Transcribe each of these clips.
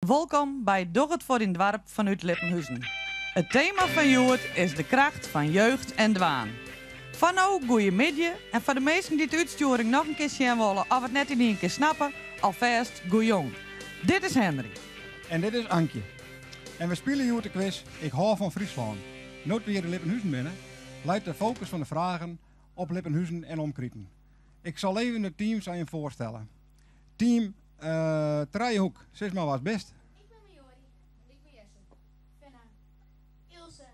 Wolkom by Doch it foar dyn doarp fanút Lippenhuzen. It tema fan hjoed is de kracht fan jeugd en dwaan. Foar no goeiemiddei en foar de minsken dy't de útstjoering noch in kear sjen wolle of it net yn ien kear snappe, alfêst goejong. Dit is Henry. En dit is Ankje. En we spylje hjoed de kwis Ik hâld fan Fryslân. No't we hjir yn Lippenhuzen binne, leit de fokus fan de fragen op Lippenhuzen en omkriten. Ik sil even de teams aan jim foarstelle. Team Trijehoek, sis mar wa'tst bist. Ik bin Majori. Ik bin Jesse. Fenna. Ilse.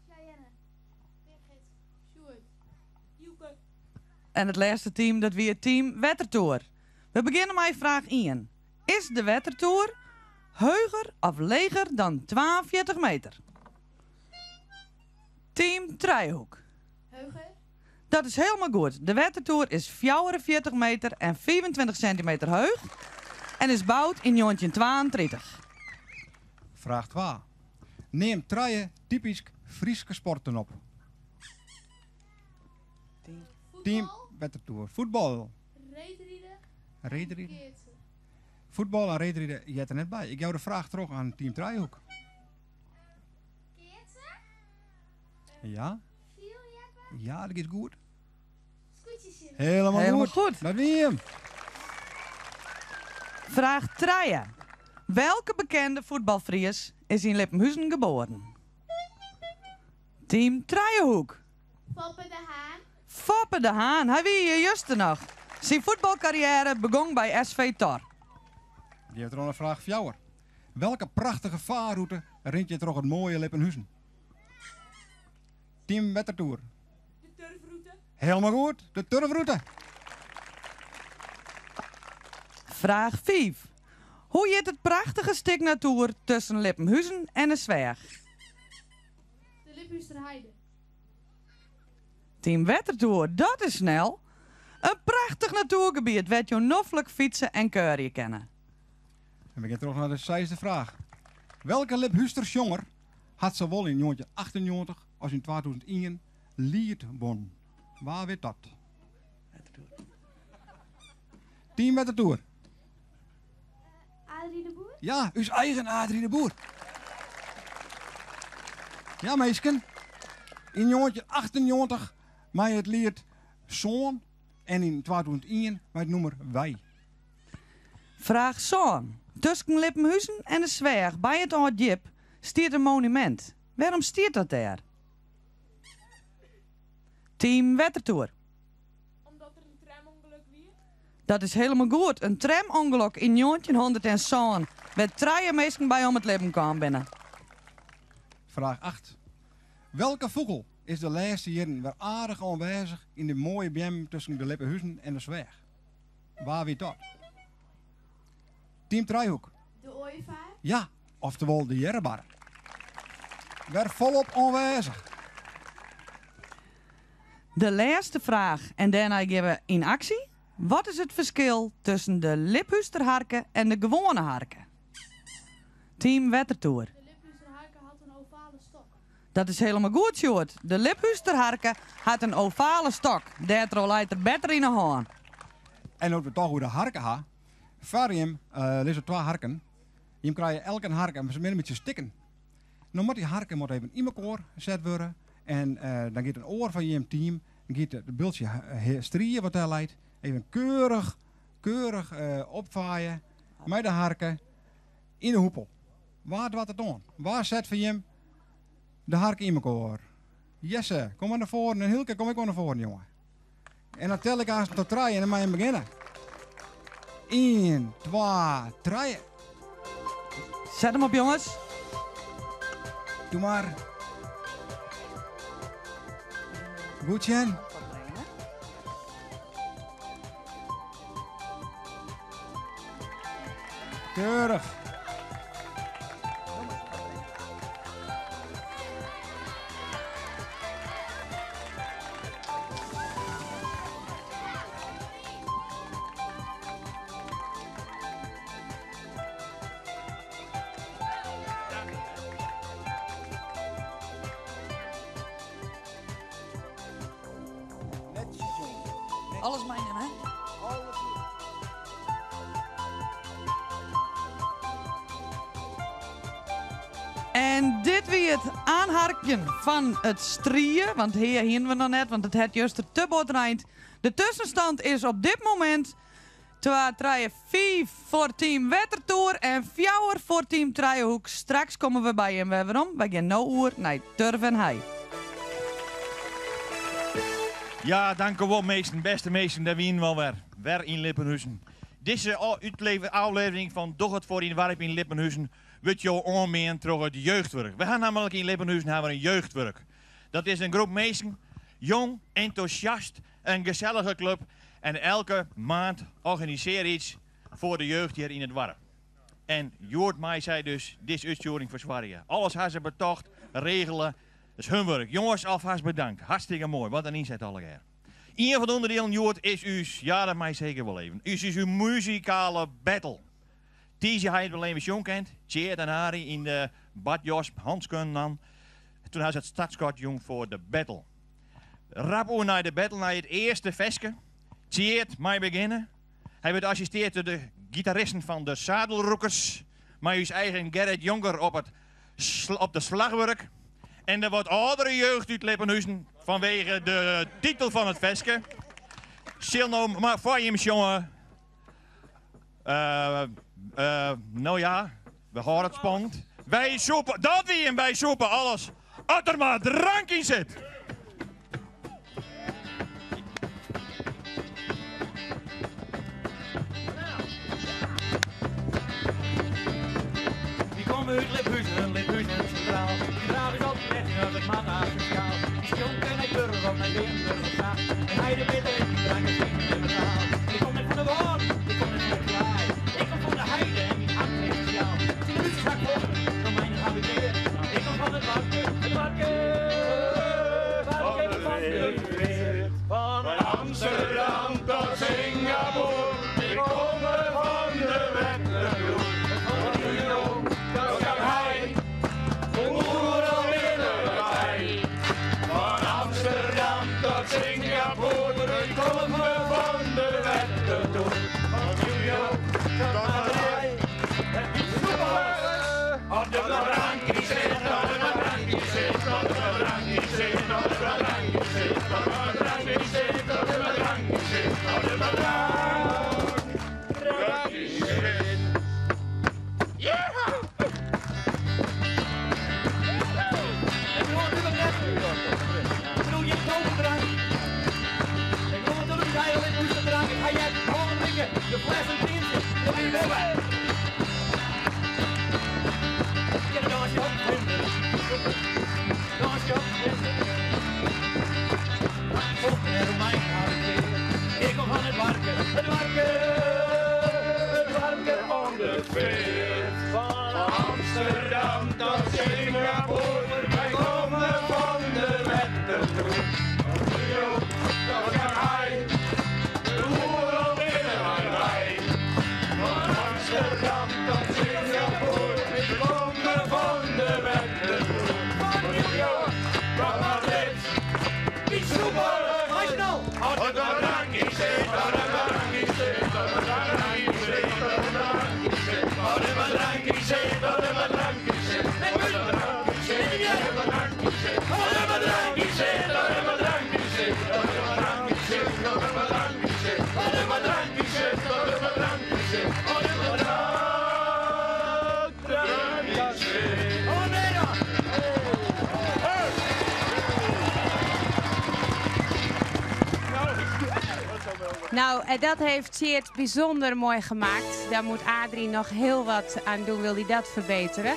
Cheyenne. Birgit. Sjoerd. Hielke. En it lêste team dat wie it team Wettertoer. We begjinne mei fraach ien. Is de Wettertoer heger of leger dan 42 meter? Team Trijehoek. Heger. Dat is hielendal goed. De Wettertoer is 44 meter en 25 sintimeter heech en is boud yn 1932. Fraach twa. Neam trije typysk Fryske sporten op. Team Wettertoer. Fuotbal. Reedride. Reedride. Keatsen. Fuotbal en reedride heart der net by. Ik jou de fraach troch oan Team Trijehoek. Keatsen. Ja. Fierljeppen. Ja, dat giet goed. Skûtsjesilen. Helemaal, Helemaal goed. goed. Dat wie him. Fraach trije. Welke bekende fuotbalfries is yn Lippenhuzen geboaren? Team Trijehoek. Foppe de Haan. Foppe de Haan, hy wie hjir juster noch. Syn fuotbalkarriêre begong by SV Thor. Gean we troch nei fraach fjouwer. Welke prachtige faarrûte rint hjir troch it moaie Lippenhuzen? Team Wettertoer. De Turfrûte. Helemaal goed, de Turfrûte. Fraach fiif. Hoe hjit it prachtige stik natoer tusken Lippenhuzen en de Sweach? De Liphústerheide. Team Wettertoer, dat is snel! In prachtich natoergebiet wêr't jo noflik fytse en kuierje kinne. En we gean troch nei de seisde fraach. Welke Liphúster sjonger hat sawol yn njoggentjin achtennjoggentich as yn 2001 Liet wûn? Wa wit dat? Team Wettertoer. Adrie de Boer? Ja, ús eigen Adrie de Boer. Ja, minsken. Yn 1998 mei it liet Soan en yn 2001 mei it nûmer Wy. Fraach sân. Tusken Lippenhuzen en de Sweach by it Ald Djip stiet in monumint. Wêrom stiet dat dêr? Team Wettertoer. Omdat der in tramûngelok wie. Dat is hielendal goed. In tramûngelok yn 1907, wêr't trije minsken by om it libben kaam binne. Fraach 8. Welke fûgel is de lêste jierren wer aardich oanwêzich yn de moaie beammen tusken de Lippenhuzen en de Sweach? Wa wit dat? Team Trijehoek. De ooievaar. Ja, oftewol de earrebarre. Wer folop oanwêzich. De lêste fraach en dêrnei gean we yn aksje. Wat is it ferskil tusken de Liphústerharke en de gewoane harke? Team Wettertoer. De Liphústerharke hat in ovale stok. Dat is hielendal goed, Sjoerd. De Liphústerharke hat in ovale stok. Dêrtroch leit er better yn 'e hân. En no't we it toch oer de harke ha, foar jim lizze twa harken. Jim krije elk in harke, mar se binne in bytsje stikken. No moat dy harke moat even yn mekoar set wurde en dan giet in oar fan jim team giet it bultsje strie wat dêr leit even keurich, keurich opfaaie mei de harke yn de hoepel. Wa doart it oan? Wa set foar jim de harke yn mekoar? Jesse, kom mar nei foaren en Hielke, kom ek wol nei foaren, jonge. En dan tel ik aanst tot trije en dan mei jim begjinne. Ien, twa, trije. Set him op, jonges. Doe mar. Goed sjen. Keurich. Alles meinimme, hè? En dit wie it oanharkjen fan it strie, want hea hienen we noch net, want it hat juster te bot reind. De tuskenstand is op dit momint 2, 3, 5 foar team Wettertoer en 4 foar team Trijehoek. Straks komme we by jim wer werom. Wy gean no oer nei Turf en Hei. Ja, dankewol minsken, bêste minsken, dêr wienen we alwer. Wer yn Lippenhuzen. Dizze ôflevering fan Doch it foar dyn doarp yn Lippenhuzen wurdt jo oanbean troch it jeugdwurk. We ha nammentlik yn Lippenhuzen hawwe we in jeugdwurk. Dat is in groep minsken, jong, entûsjast, in gesellige klup en elke maand organisearje iets foar de jeugd hjir yn it doarp. En hjoed mei sy dus dizze útstjoering fersoargje. Alles ha se betocht, regele. Dat is hun wurk. Jonges, alfêst bedankt. Hartstikke moai. Wat in ynset allegear. Ien fan de ûnderdielen hjoed is ús, ja dat mei seker wol even, is ús muzikale battle. Tiisdei ha je it wol even sjoen kind, Tjeerd en Arie yn de badjas, handskunnen dan. Toen ha se it startskot jûn foar de battle. Rap oer nei de battle, nei it earste ferske. Tjeerd mei begjinne. Hy wurdt assisteard troch de gitaristen fan de Zadelroekers, mei ús eigen Gerrit Jonker op it op de slachwurk. En de wat âldere jeugd út Lippenhuzen, fanwege de titel fan it ferske, sil no mar foar jim sjonge. Uh, uh, no ja, we hâlde it spannend. Wy sûpe, dat wie him, wy sûpe alles as der mar drank yn sit. Wy komme út Liphuzen, Liphuzen sintraal. Wy drave ús altyd net yn as it moat asosjaal. Wy sjonke nei turf of nei Bearenburch of sa. En heide witte, dy drank is fyn en metaal. Ik kom net fan de wâlden, ik kom net fan de klaai. Ik kom fan de heide en myn hart is sosjaal. Tsjin de Dútsers ha ik fochten, Romeinen haw ik dead. Ik kom fan it doarpke, it doarpke, doarpke fan de Feart. Fan Amsterdam tot Singapore, wy komme fan de Wettertoer. Fan Rio tot Shanghai, oeral binne wy. Fan Amsterdam tot Singapore, wy komme fan de Wettertoer. Fan New York tot Madrid, wy sûpe alles. As der mar drank yn sit, as der mar drank yn sit, as der mar drank yn sit, as der mar drank yn sit, as der mar drank yn sit, as der mar drank yn sit, as der mar drank yn sit. Ik bedoel natuerlik net. Ik bedoel gjin toverdrank. Ik bedoel natuerlik ús eigen Lippenhúster drank. Ik ha heard, hâlden drinke, de flessen tientsje, de wie boppe. Ja, dan dans je op de vlinder. Dans je op de vlinder. Vochten en Romein had ik weer. Ik kom van het doarpke, het doarpke, het doarpke om de Feart. Fan Amsterdam tot Singapore, wy komme fan de Wettertoer. Fan Rio tot Shanghai, oeral binne wy by. Fan Amsterdam tot Singapore, wy komme fan de Wettertoer. Fan New York tot Madrid, wy sûpe alles. As der mar drank yn sit, as der mar drank yn sit, as der mar drank yn sit, as der mar drank yn sit, as der mar drank yn sit, as der mar drank yn sit, as der mar drank yn sit, as der mar drank yn sit, as der mar drank yn sit, as der mar drank yn sit, as der mar drank yn sit, as der mar drank yn sit, as der mar drank yn sit, as der mar drank yn sit, as der mar drank yn sit. Nou, en dat heeft Tjeerd bijzonder mooi gemaakt. Daar moet Adrie nog heel wat aan doen, wil hij dat verbeteren.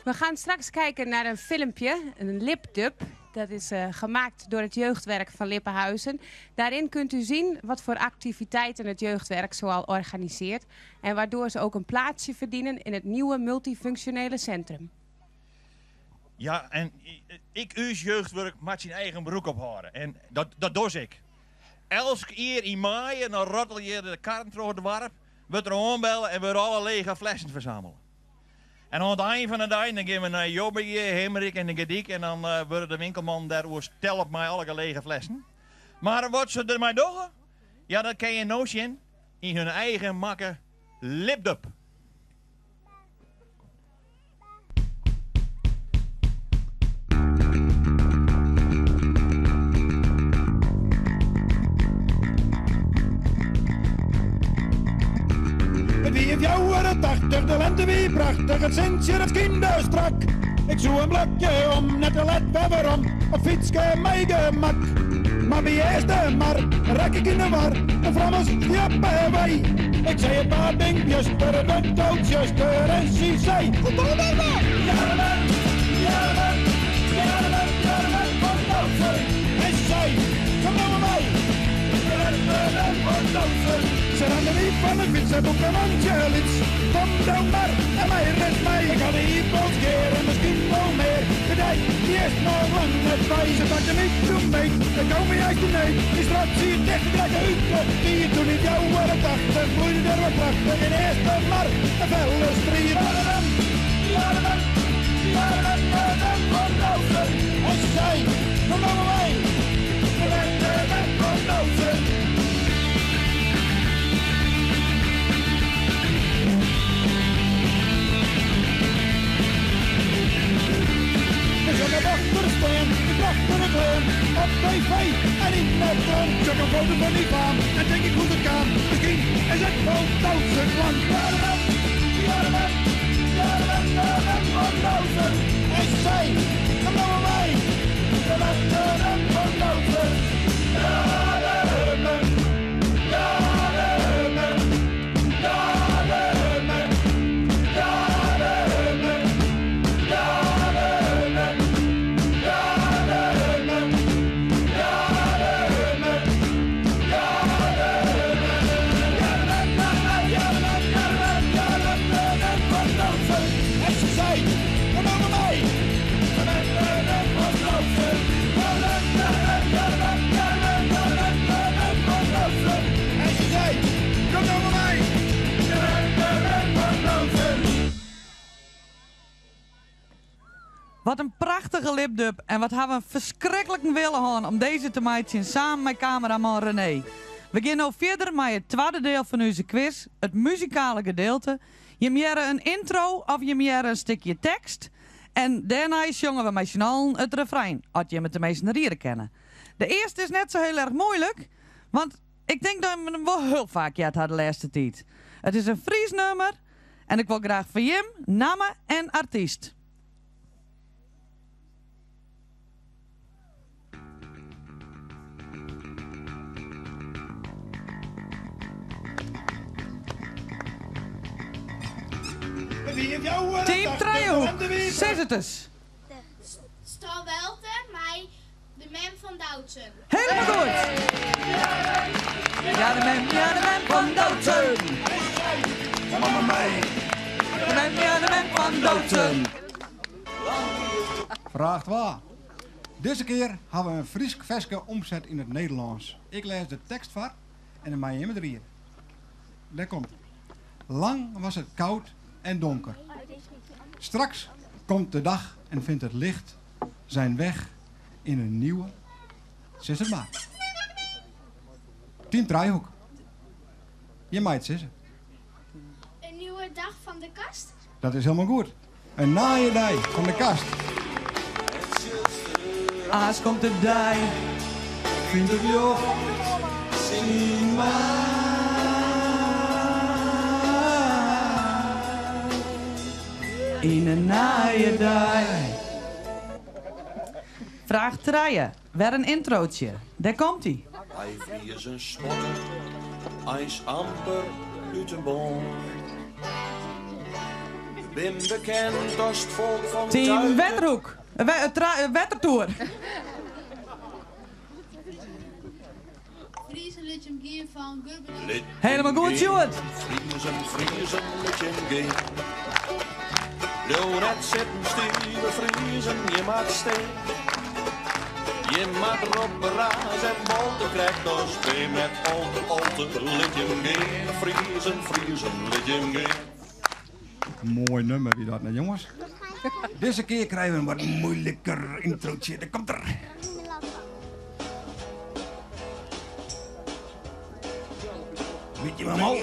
We gaan straks kijken naar een filmpje, een lipdub. Dat is eh, gemaakt door het jeugdwerk van Lippenhuizen. Daarin kunt u zien wat voor activiteiten het jeugdwerk zoal organiseert. En waardoor ze ook een plaatsje verdienen in het nieuwe multifunctionele centrum. Ja, en ek ús jeugdwurk moat syn eigen broek ophâlde. En dat, dat doch ik. Elk jier yn maaie, dan rottelje de karren troch it doarp, wurdt der oanbelle en wurde alle lege flessen fersammele. En oan it ein fan de dei dan gean we nei Jobbegea, Himrik en de Gerdyk en dan eh, wurde de winkelmannen dêr oerstelpe mei alle lege flessen. Mar wat se dermei dogge, ja, dat kin je no sjen yn hun eigen makke lipdub. tachtich, de lente wie prachtich, it sintsje dat skynde strak. Ik soe in blokje om, net te let wer werom, op fytske mei gemak. Mar by Eastermar rekke ik yn de war, de frommes stjappe wei. Ik sei it paad bin bjuster, it wurdt al tsjuster en sy sei, Kom dan mar! Jarremer, jarremer, jarremer, jarremer fan Doutzen. En sy sei, Kom no mar mei! Jarremer fan Doutzen. Se ramde my fan de fyts en bûk in mantsje lyts. Kom no mar en mei ris mei. Ik ha de ipels gear en miskien wol mear. De dei dy is noch lang net wei. Se pakte my toen beet, ik gong my eins te need. Dy strot siet ticht, ik rekke út de tiid. Toen yn 84 bloeide der wat prachtich yn Eastermar, in felle striid. En se sei, kom no mar mei. We sjoch op achter stean, yn prachtige klean, op TV en yn de krant. Sjoch in foto fan dy faam en tink ik hoe't it kaam, miskien is it wol Doutzen klank. En se sei, kom no mar mei. Wat in prachtige lipdub en wat ha we in ferskrikliken wille hân om dizze te meitsjen samen mei kameraman René. We gean no fierder mei it twadde diel fan ús quiz, it muzikale gedeelte. Jim hearre in intro of jim hearre in stikje tekst. En dêrnei sjonge we mei syn allen it refrein, as jim it teminsten riede kinne. De earste is net sa hiel erch muoilik, want ik tink dat jim him wol hiel faak heard ha de lêste tiid. It is in Frysk nûmer en ik wol graach fan jim namme en artyst. Team Trijehoek, sis it ris. Strawelte mei de mem fan Doutzen. Helemaal goed! Ja, de mem, ja, de mem fan Doutzen. De mem, ja, de mem fan Doutzen. Fraach twa. Dizze kear hawwe we in Frysk ferske omset yn it Nederlânsk. Ik lês de tekst foar en dan meie jimme it riede. Dêr komt it. Lang was het koud en donker. Straks komt de dag en vindt het licht zijn weg in een nieuwe. Sis it mar. Team Trijehoek. Jim meie it sizze. Een nieuwe dag van de kast? Dat is hielendal goed. In nije dei fan de kast. Aanst komt de dei, fynt it ljocht syn wei. Yn in nije dei. Fraach trije, wer in introotje. Dêr komt ie. Wy Friezen spotte eins amper út 'e boom. Bin bekend as it folk fan Team tuiten. Wetterhoek, Wettertoer. Friezen lit jim gean fan Gurbe Lit Helemaal jim goed, gean, Sjoerd. Friezen, Friezen, lit jim gean. Bliuw net sitten, stive Friezen, jim moat stean. Jim moat roppe, raze en bolte, krekt as by met Olte, Olte, lit jim gean. Friezen, Friezen, lit jim gean. Moai nûmer wie dat, net jonges? Dizze kear krije we in wat moeiliker introotje. Dêr komt er. Witte jim him al?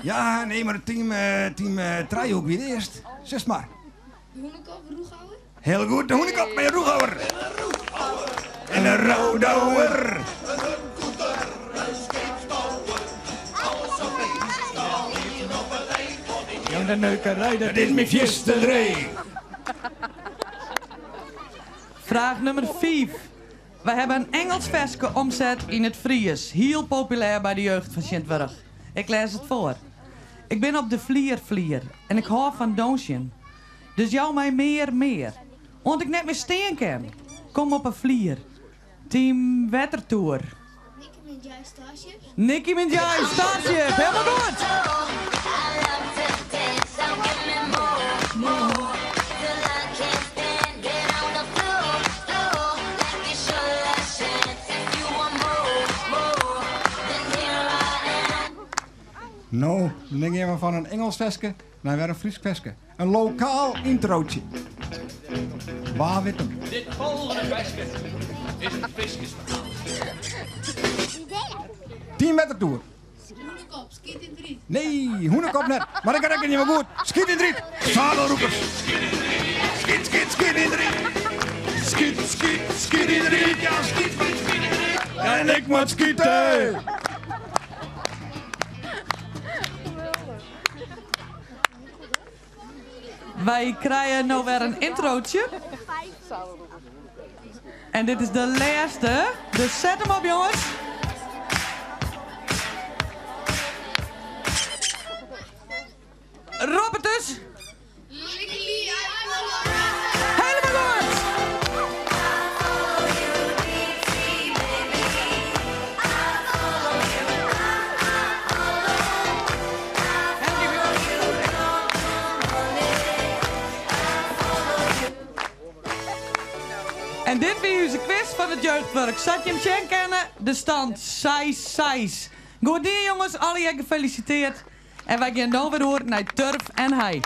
Ja, nee, mar it team, team Trijehoek wie it earst. Sis mar. De Hûnekop, Rûchhouwer. Heel goed, de Hûnekop mei Rûchhouwer. En de Roudouwer. En de neukerij, dat is my fierste dreech. Fraach nûmer 5. We hawwe in Ingelsk ferske omset yn it Frysk. Hiel populêr by de jeugd fan tsjintwurdich. Ik lês it foar. Ik bin op de flier flier en ik hâld fan dûnsjen. Dus jou my mear, mear. Want ik net mear stean kin. Kom op 'e flier. Team Wettertoer. Nicki Minaj Starship. Nicki Minaj Starship. Hielendal goed. I love to dance, so give me more, more. Till I can't stand, get on the floor, floor. Like it's your last chance. If you want more, more, then here I am. No, dan geane we fan in Ingelsk ferske nei wer in Frysk ferske. In lokaal introotje. Wa wit him? Dit folgjende ferske is in fiskersferhaal. Team Wettertoer. Hûnekop, skyt yn 't ryt. Nee, hûnekop net. Mar ik rekkenje mar goed. Skyt yn 't ryt. Sadelroepers. Skyt, skyt, skyt yn 't ryt. Skyt, skyt, skyt yn 't ryt. Ja, skyt, skyt, skyt yn 't ryt. En ik moat skite. Wy krije no wer in introotje. En dit is de lêste. Dus set him op, jonges. Rop it ris. Hielendal goed. En dit wie ús quiz fan it jeugdwurk. Sa't jim sjen kinne, de stand 6-6. Goed dien jonges, allegear gefelisitearre. En wy geane no wer oer nei Turf en Hei.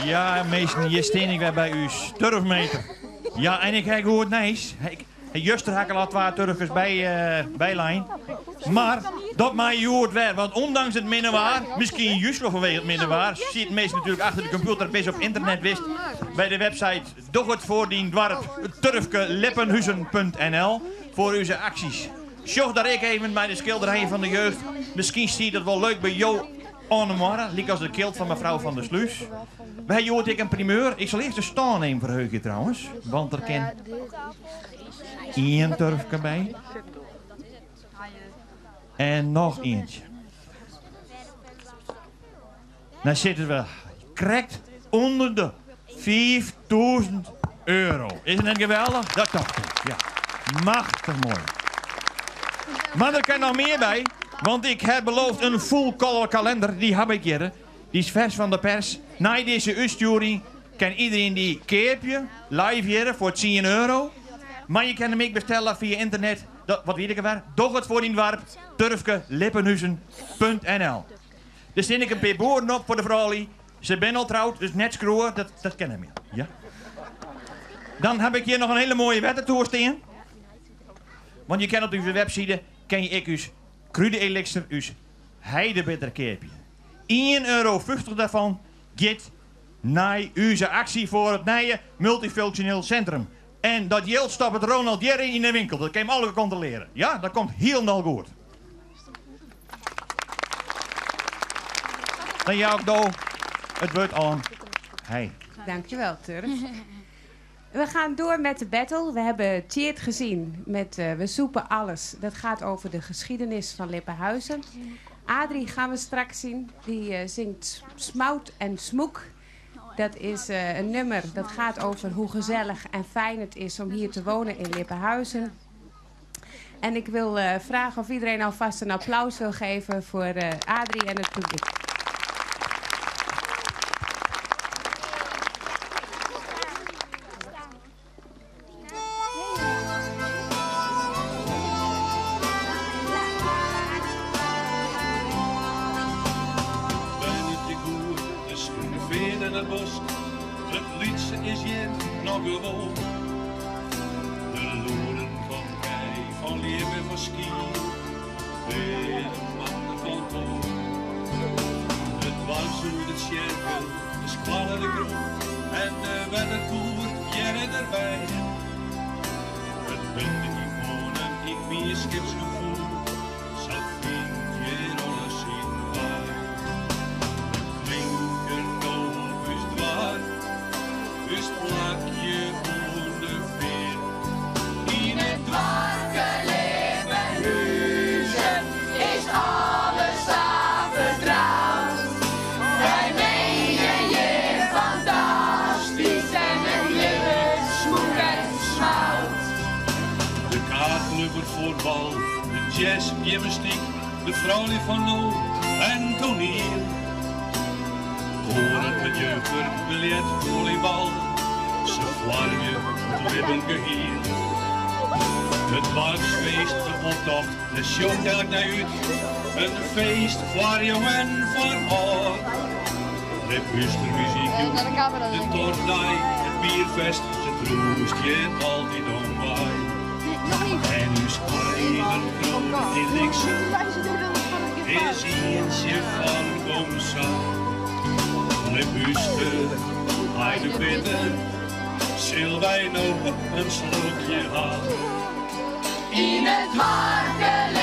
Ja, minsken, hjir stean ik wer by ús turfmeter. Ja, en ik ha goed nijs. Ik, juster ha ik al twa turfkes bylein. Mar dat mei hjoed wer, want ûndanks it minne waar, miskien just wol fanwege it minne waar, sitte minsken natuerlik achter de kompjûter bist op ynternet west by de website Doch it foar dyn doarp turfkelippenhuzen.nl foar ús aksjes. Sjoch dêr ek even by de skilderijen fan de jeugd. Miskien stiet it wol leuk by jo oan de muorre, lykas de kilt fan mefrou Van der Sluis. We ha hjoed ek in primeur. Ik sil earst de stân even ferheegje trouwens, want der kin ien turfke by. En noch ientsje. Dan sitte we krekt ûnder de 5000 euro. Is it net geweldich? Dat tocht ik, ja. Machtich moai. Mar der kin noch mear by, want ik ha beloofd in full color kalinder. Dy ha ik hjir. Dy is fers fan de pers. Nei dizze útstjoering kin iderien dy keapje, live hjir, foar 10 euro. Mar je kinne him ek bestelle fia ynternet. Dat, wat wie it ek alwer? Doch it foar dyn doarp, turfkelippenhuzen.nl. Der steane ek in pear buorden op foar de froulju. Se binne al troud, dus net skriuwe, dat kin net mear. Ja. Dan ha ik hjir noch in hiele moaie wettertoer stean. Want je kinne op ús webside kin je ek ús krude-elixir, ús heidebitter keapje. €1,50 dêrfan giet nei ús aksje foar it nije multifunksjoneel sintrum. En dat jild stoppet Ronald hjir yn de winkel. Dat kin jim allegear kontrolearje. Ja, dat komt hielendal goed. Dan jou ik no it wurd oan Hei. Dankjewel, Turf. We gaan door met de battle. We hebben Tjeerd gezien met We Soepen Alles. Dat gaat over de geschiedenis van Lippenhuizen. Adrie gaan we straks zien. Die zingt Smout en Smoek. Dat is een nummer dat gaat over hoe gezellig en fijn het is om hier te wonen in Lippenhuizen. En ik wil vragen of iedereen alvast een applaus wil geven voor Adrie en het publiek. Ben it je goed, de skûne feart en it bosk, it lytse is hjir noch gewoan. De lûden fan kij, fan ljip en fan skiep, binne makke fan toan. It doarp sûnt de tsjerke, de skoalle, de kroech en de wettertoer hearre derby. It binne ikoanen yn mienskipsgefoel, sa fynt je. gymnastiek, de froulju fan no en toaniel. Koaren, it jeugdwurk, biljet, follybal, se foarmje it libben gehiel. It doarpsfeest, de optocht, dêr sjocht elk nei út. In feest foar jong en foar âld. Liphúster muzyk jûn, de tortdei, it bierfest, se trûst hjir altyd om wei. En ús eigen grote elixir is ientsje fan komsa. Liphúster, heidebitter, sil wy no in slokje ha? Yn it doarpke.